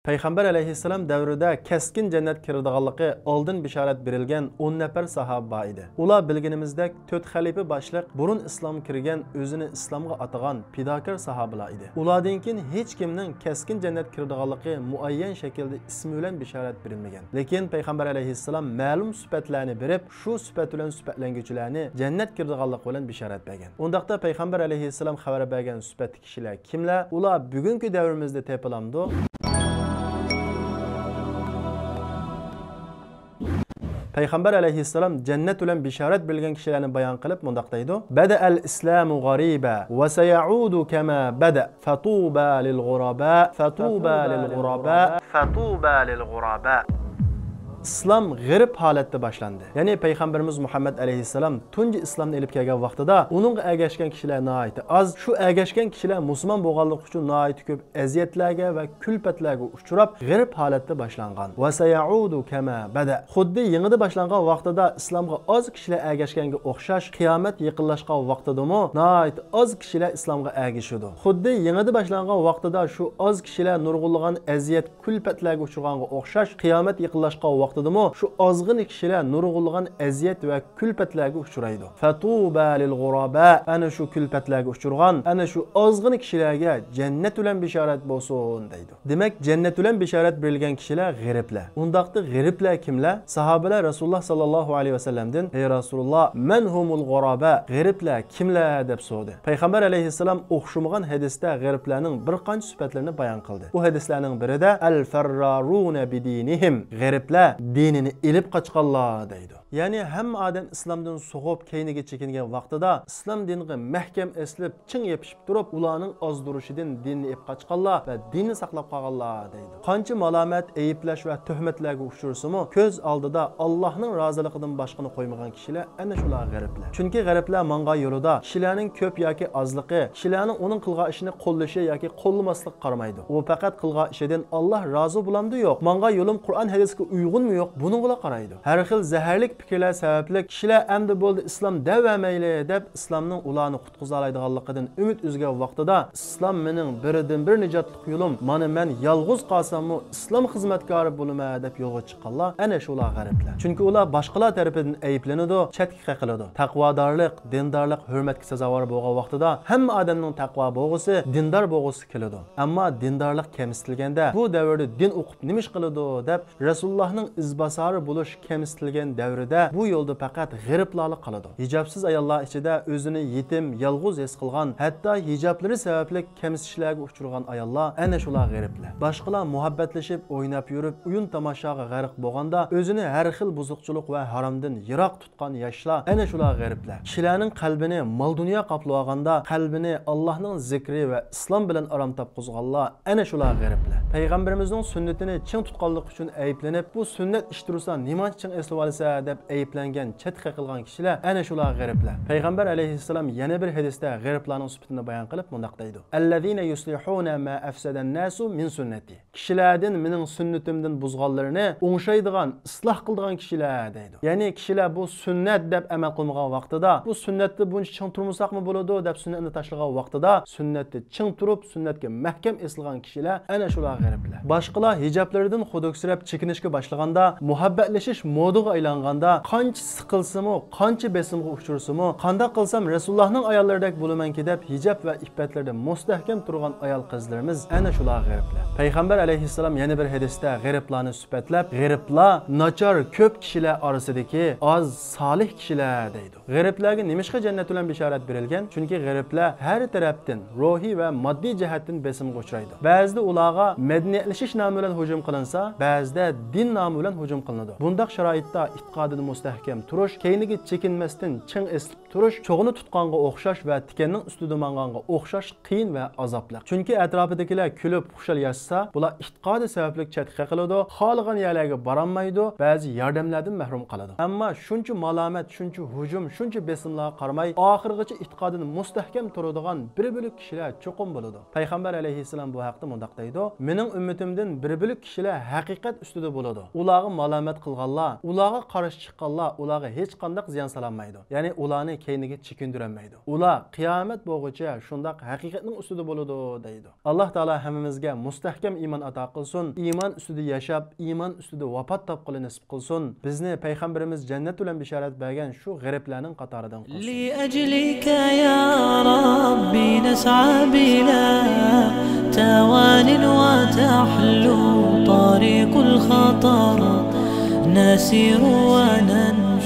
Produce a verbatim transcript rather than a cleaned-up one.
پەيغەمبەر ئەلەيھىسسالام دەۋرىدە كەسكىن جەننەتكە كىرىدىغانلىقى ئالدىن بېشارەت بېرىلگەن ئون نەپەر ساھابە بار ئىدى. ئۇلار بىلگىنىمىزدەك تۆت خەلىپە باشلىق بۇرۇن ئىسلامغا كىرگەن، ئۆزىنى ئىسلامغا ئاتىغان پىداكار ساھابىلار ئىدى. ئۇلاردىن كېيىن ھېچكىمنىڭ كەسكىن جەننەتكە كىرىدىغانلىقى مۇئەييەن شەكىلدە ئىسمى بىلەن بېشارەت بېرىلمىگەن. لېكىن پەيغەمبەر ئەلەيھىسسالام مەلۇم سۈپەتلەرنى بېرىپ، شۇ سۈپەت بىلەن سۈپەتلەنگۈچىلەرنى جەننەتكە كىرىدىغانلىقى بىلەن بېشارەت بەرگەن. ئۇنداقتا پەيغەمبەر ئەلەيھىسسالام خەۋەر بەرگەن سۈپەتتىكى كىشىلەر كىملەر؟ ئۇلار بۈگۈنكى دەۋرىمىزدە تېپىلامدۇ؟ پەيغەمبەر ئەلەيھىسسالام جەننەت بىلەن بېشارەت بېرىلگەن كىشىلەرنى بايان قىلىپ مۇنداق دەيدۇ: بدأ الإسلام غريبا وسيعود كما بدأ فطوبى للغرباء، فطوبى للغرباء، فطوبى للغرباء. ئىسلام غېرىب ھالەتتە باشلاندى. يەنى پەيغەمبىرىمىز مۇھەممەد ئەلەيھىسسالام تۇنجى ئىسلامنى ئېلىپ كەلگەن ۋاقتىدا ئۇنىڭغا ئەگەشكەن كىشىلەر ناھايىتى ئاز. شۇ ئەگەشكەن كىشىلەر مۇسۇلمان بولغانلىقى ئۈچۈن ناھايىتى كۆپ ئەزىيەتلەرگە ۋە كۈلپەتلەرگە ئۇچراپ، غېرىب ھالەتتە باشلانغان. وسيعود كما بدأ. خۇددى يېڭىدا باشلانغان ۋاقتىدا ئىسلامغا ئاز كىشىلەر ئەگەشكەنگە ئوخشاش، قىيامەت يېقىنلاشقان ۋاقتىدىمۇ ناھايىتى ئاز كىشىلەر ئىسلامغا ئەگىشىدۇ. خۇددى يېڭىدا باشلانغان ۋاقتىدا شۇ ئاز كىشىلەر نۇرغۇنلىغان ئەزىيەت، كۈلپەتلەرگە ئۇچرىغانغا ئوخشاش، قىيامەت يېقىنلاشقان ۋاقتىدىمۇ شۇ ئازغىنە كىشىلەر نۇرغۇنلىغان ئەزىيەت ۋە كۈلپەتلەرگە ئۇچرايدۇ. فطوبى للغرباء، ئەنە شۇ كۈلپەتلەرگە ئۇچرىغان، ئەنە شۇ ئازغىنە كىشىلەرگە جەننەت بىلەن بېشارەت بولسۇن دەيدۇ. دېمەك، جەننەت بىلەن بېشارەت بېرىلگەن كىشىلەر غېرىبلەر. ئۇنداقتا غېرىبلەر كىملەر؟ ساھابىلەر رەسۇلۇللا ساللاللاھۇ ئەلەيھى ۋەسەللەمدىن: ئەي رەسۇلۇللا، مەن ھۇمۇل غۇرابا، غېرىبلەر كىملەر؟ دەپ سورىدى. پەيغەمبەر ئەلەيھىسسالام ئوخشىمىغان ھەدىستە غېرىبلەرنىڭ بىر قانچە سۈپەتلىرىنى بايان قىلدى. ئۇ ھەدىسلەرنىڭ بىرىدە، ئەل فەررارۇنە بىدىنىھىم، غېرىبلەر دىنىنى ئېلىپ قاچقانلار دەيدۇ. يەنى ھەممە ئادەم ئىسلامدىن سوغۇپ، كەينىگە چېكىنگەن ۋاقتىدا، ئىسلام دىنىغا مەھكەم ئېسىلىپ، چىڭ يېپىشىپ تۇرۇپ، ئۇلارنىڭ ئازدۇرۇشىدىن دىننى ئېلىپ قاچقانلار ۋە دىننى ساقلاپ قالغانلار دەيدۇ. قانچە مالامەت، ئەيىبلەش ۋە تۆھمەتلەرگە ئۇچرىسىمۇ، كۆز ئالدىدا ئاللاھنىڭ رازىلىقىدىن باشقىنى قويمىغان كىشىلەر ئەنە شۇلار غېرىبلەر. چۈنكى غېرىبلەر ماڭغان يولىدا كىشىلەرنىڭ كۆپ ياكى ئازلىقى، كىشىلەرنىڭ ئۇنىڭ قىلغان ئىشىنى قوللىشى ياكى قوللىماسلىقى قارىمايدۇ. ئۇ پەقەت قىلغان ئىشىدىن ئاللاھ رازى بولامدۇ يوق، ماڭغان يولۇم قۇرئان ھەدىسكە ئۇيغۇنمۇ يوق، بۇنىڭغىلا قارايدۇ. ھەر خىل زەھەرلىك پىكىرلەر سەۋەبلىك كىشىلەر ئەمدى بولدى ئىسلام دەۋەرمەيلى دەپ ئىسلامنىڭ ئۇلارنى قۇتقۇزالايدىغانلىقىدىن ئۈمىد ئۈزگەن ۋاقتىدا، ئىسلام مېنىڭ بىردىنبىر نىجاتلىق يولۇم، مانا مەن يالغۇز قالساممۇ ئىسلام خىزمەتكارى بولىمەن دەپ يولغا چىققانلار ئەنە شۇلار غېرىبلەر. چۈنكى ئۇلار باشقىلار تەرىپىدىن ئەيىبلىنىدۇ، چەتكە قېقىلىدۇ. تەقۋادارلىق، دىندارلىق ھۆرمەتكە سازاۋار بولغان ۋاقتىدا ھەممە ئادەمنىڭ تەقۋا بولغۇسى، دىندار بولغۇسى كېلىدۇ. ئەمما دىندارلىق كەمسىتىلگەندە، بۇ دەۋردە دىن ئوقۇپ نېمە ئىش قىلىدۇ دەپ، رەسۇلۇللاھنىڭ ئىزباسارى بولۇش كەمسىتىلگەن دەۋردە بۇ يولدا پەقەت غېرىبلارلا قالىدۇ. ھىجابسىز ئاياللار ئىچىدە ئۆزىنى يېتىم، يالغۇز ھېس قىلغان، ھەتتا ھىجابلىرى سەۋەبلىك كەمسىتىشلەرگە ئۇچرىغان ئاياللار ئەنە شۇلار غېرىبلەر. باشقىلار مۇھەببەتلىشىپ، ئويناپ يۈرۈپ، ئويۇن تاماشاغا غەرق بولغاندا، ئۆزىنى ھەر خىل بۇزۇقچىلىق ۋە ھارامدىن يىراق تۇتقان ياشلار ئەنە شۇلار غېرىبلەر. كىشىلەرنىڭ قەلبىنى مال-دۇنيا قاپلىۋالغاندا، قەلبىنى ئاللاھنىڭ زىكرى ۋە ئىسلام بىلەن ئارام تاپقۇزغانلار ئەنە شۇلار غېرىبلەر. پەيغەمبىرىمىزنىڭ سۈننىتىنى چىڭ تۇتقانلىقى ئۈچۈن ئەيىبلىنىپ، بۇ سۈننەت ئىش تۇرسا نېمانچە چىڭ ئېسىلىۋالىسەن دەپ ئەيىبلەنگەن، چەتكە قېقىلغان كىشىلەر ئەنە شۇلار غېرىبلەر. پەيغەمبەر ئەلەيھىسسالام يەنە بىر ھەدىستە غېرىبلارنىڭ سۈپىتىنى بايان قىلىپ مۇنداق دەيدۇ: الذين يصلحون ما أفسد الناس من سنتي. كىشىلەردىن مېنىڭ سۈننىتىمدىن بۇزغانلىرىنى ئوڭشايدىغان، ئىسلاھ قىلىدىغان كىشىلەر دەيدۇ. يەنى كىشىلەر بۇ سۈننەت دەپ ئەمەل قىلمىغان ۋاقتىدا، بۇ سۈننەتتە بۇنچە چىڭ تۇرمىساقمۇ بولىدۇ دەپ سۈننەتنى تاشلىغان ۋاقتىدا، سۈننەتتە چىڭ تۇرۇپ، سۈننەتكە مەھكەم ئېسىلغان كىشىلەر ئەنە شۇلار غېرىبلەر. باشقىلار ھىجابلىرىدىن خۇدۈكسىرەپ چېكىنىشكە باشلىغاندا، مۇھەببەتلىشىش مودىغا ئايلانغاندا، قانچە سىقىلسىمۇ، قانچە بېسىمغا ئۇچرىسىمۇ، قانداق قىلسام رەسۇلۇللاھنىڭ ئاياللىرىدەك بولىمەنكى دەپ ھىجاب ۋە ئىپپەتلىرىدە مۇستەھكەم تۇرغان ئايال-قىزلىرىمىز ئەنە شۇلار غېرىبلەر. پەيغەمبەر ئەلەيھىسسالام يەنە بىر ھەدىستە غېرىبلارنى سۈپەتلەپ، غېرىبلار ناچار، كۆپ كىشىلەر ئارىسىدىكى ئاز، سالىھ كىشىلەر دەيدۇ. غېرىبلەرگە نېمىشقا جەننەت بىلەن بېشارەت بېرىلگەن؟ چۈنكى غېرىبلەر ھەر تەرەپتىن، روھىي ۋە ماددىي جەھەتتىن بېسىمغا ئۇچرايدۇ. بەزىدە ئۇلارغا مەدەنىيەتلىشىش نامى بىلەن ھۇجۇم قىلىنسا، بەزىدە دىن نامى بىلەن ھۇجۇم قىلىنىدۇ. بۇنداق شارائىتتا ئېتىقادىدا مۇستەھكەم تۇرۇش، كەينىگە چېكىنمەستىن چىڭ ئېسىلىپ تۇرۇش چوغنى تۇتقانغا ئوخشاش ۋە تىكەننىڭ ئۈستىدە ماڭغانغا ئوخشاش قىيىن ۋە ئازابلىق. چۈنكى ئەتراپىدىكىلەر كۈلۈپ، خۇشال ياشىسا، بۇلار ئېتىقادى سەۋەبلىك چەتكە قېقىلىدۇ، خالىغان يەرلەرگە بارالمايدۇ، بەزى ياردەملەردىن مەھرۇم قالىدۇ. ئەمما شۇنچە مالامەت، شۇنچە ھۇجۇم، شۇنچە بېسىملارغا قارىماي، ئاخىرغىچە ئېتىقادىدا مۇستەھكەم تۇرىدىغان بىر بۆلەك كىشىلەر چوقۇم بولىدۇ. پەيغەمبەر ئەلەيھىسسالام بۇ ھەقتە مۇنداق دەيدۇ: مېنىڭ ئۈممىتىمدىن بىر بۆلەك كىشىلەر ھەقىقەت ئۈستىدە بولىدۇ. ئۇلارغا مالامەت قىلغانلار، ئۇلارغا قارشى چىققانلار ئۇلارغا ھېچقانداق زىيان سالالمايدۇ. يەنى ئۇلارنى كەينىگە چېكىندۈرەلمەيدۇ. ئۇلار قىيامەت بولغۇچە شۇنداق ھەقىقەتنىڭ ئۈستىدە بولىدۇ، دەيدۇ. ئاللاھ تائالا ھەممىمىزگە مۇستەھكەم ئىمان ئاتا قىلسۇن. ئىمان ئۈستىدە ياشاپ، ئىمان ئۈستىدە ۋاپات تاپقىلى نېسىپ قىلسۇن. بىزنى پەيغەمبىرىمىز جەننەت بىلەن بېشارەت بەرگەن شۇ غېرىبلەرنىڭ قاتارىدىن قىلسۇن. لأجلك يا ربي نسعى بلا توان وتحلو طريق الخطر نسير وننهى